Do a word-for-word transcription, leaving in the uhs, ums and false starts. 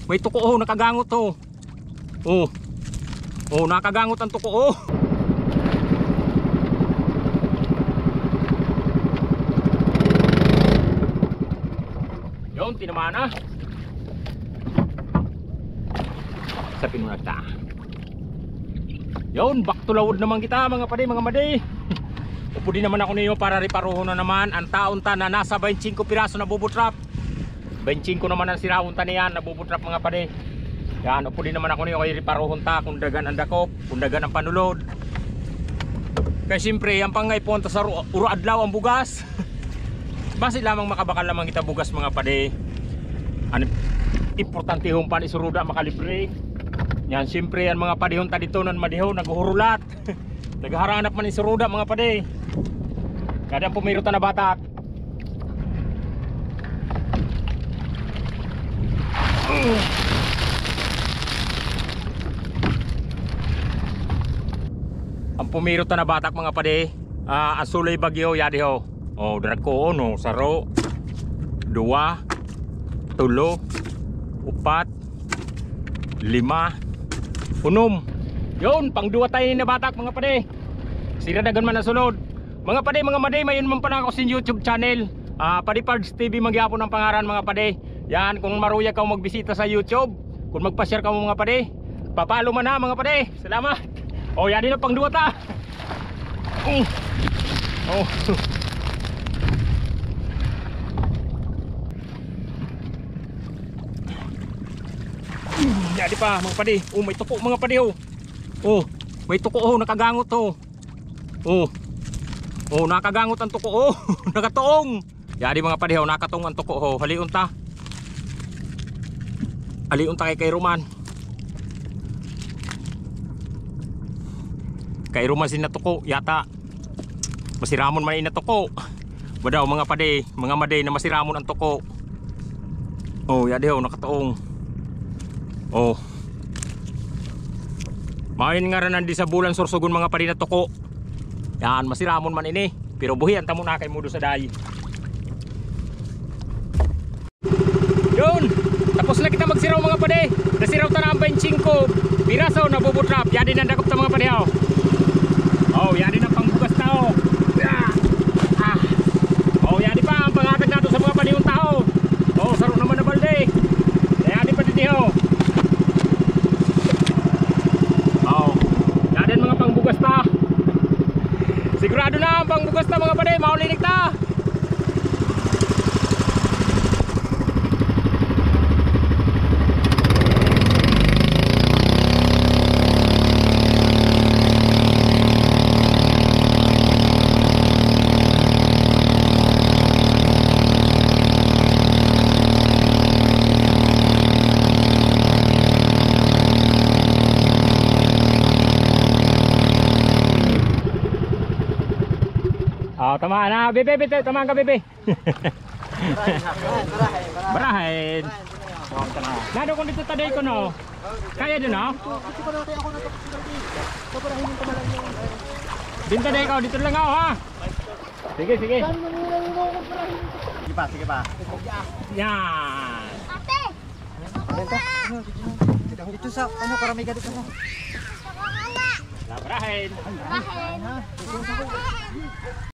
May tuko, o, nakagangot, o. O. O, nakagangot an tuko, o. Yun, tinamaan na. Sapin muna kita. Yun, back to lawod naman kita, mga padi, mga madi. Upodi naman ako niyo para riparohon na naman an taon ta na nasa baynte singko piraso na bubutrap. Baynte singko naman an sirawon ta niyan na bubutrap, mga padi. Yan, upodi naman ako niyo kay riparohon ta kun dagan an dakop, kun dagan an panulod. Kay siyempre, yan pa ngay pumunta sa uru-, uru adlaw an bugas. Basi lamang makabakal lamang kita bugas, mga padi. An importantehon pan isuruda makalibre. Yan, siyempre, an mga padihon ta dito nan madihaw, naghuhurulat. Naghaharanap man isuruda, mga padi. Kada an pumiro ta na batak. An pumiro ta na batak, mga padi. Ah, an suloy bagyo, yadi ho. O, darag ko, o, no, saro, duwa, tulo, upat, lima, unom. Yun, pangduwa ta ini na batak, mga padi. Sira dagan man an sulod. Mga padi, mga madi, mayun man pana ako sin YouTube channel. Ah, Padi Pards T V man gihapon an pangaran, mga padi. Yan, kun maruyag kaw magbisita sa YouTube, kun magpa-share kaw, mga padi, pa-follow man ha, mga padi. Salamat. O, yadi na, pangduwa ta. Mm. O. Yadi pa, mga padi. O, may tuko, mga padi, o. O, may tuko, o, nakagangot, o. O. O, nakagangot an tuko, o. Nakatuong. Yadi, mga padi, ho, nakatuong an tuko, ho. Haliun ta. Haliun ta kay kairuman. Kairuman sin natuko, yata. Masiramon man in natuko. Badaw, mga padi, mga madi, na masiramon an tuko. O, yadi, ho, nakatuong. O. Main nga ra nan di sa bulan Sorsogon, mga padi, na tuko. Yan, masiramon man ini. Pero buhian ta muna kay mudo sa day. Yun. Tapos na kita magsiraw, mga padi. Nasiraw ta na an baynte singko piraso na bubutrap. Yadi na an dakop ta, mga padi, o. O, yadi na an pangbugas ta, o. Ah. O, yadi pa an pangatag nato sa mga padihon ta, o. O, saro naman na balde. Yadi pa didi, o. O. Yadi an mga pangbugas ta. Sigurado na an pangbugas ta, mga padi. Maulinig ta. O, tamaan na, bebe, bebe, tamaan ka, bebe. Barahen. Nado kun dito ta dai kun, o. Kaya dun, o. Dito ta dai kun, dito lang ako, ha. Sige, sige. Sige pa, sige pa. Yan. Ate! Dito sa, ano, para may ganito na. Barahen. Barahen.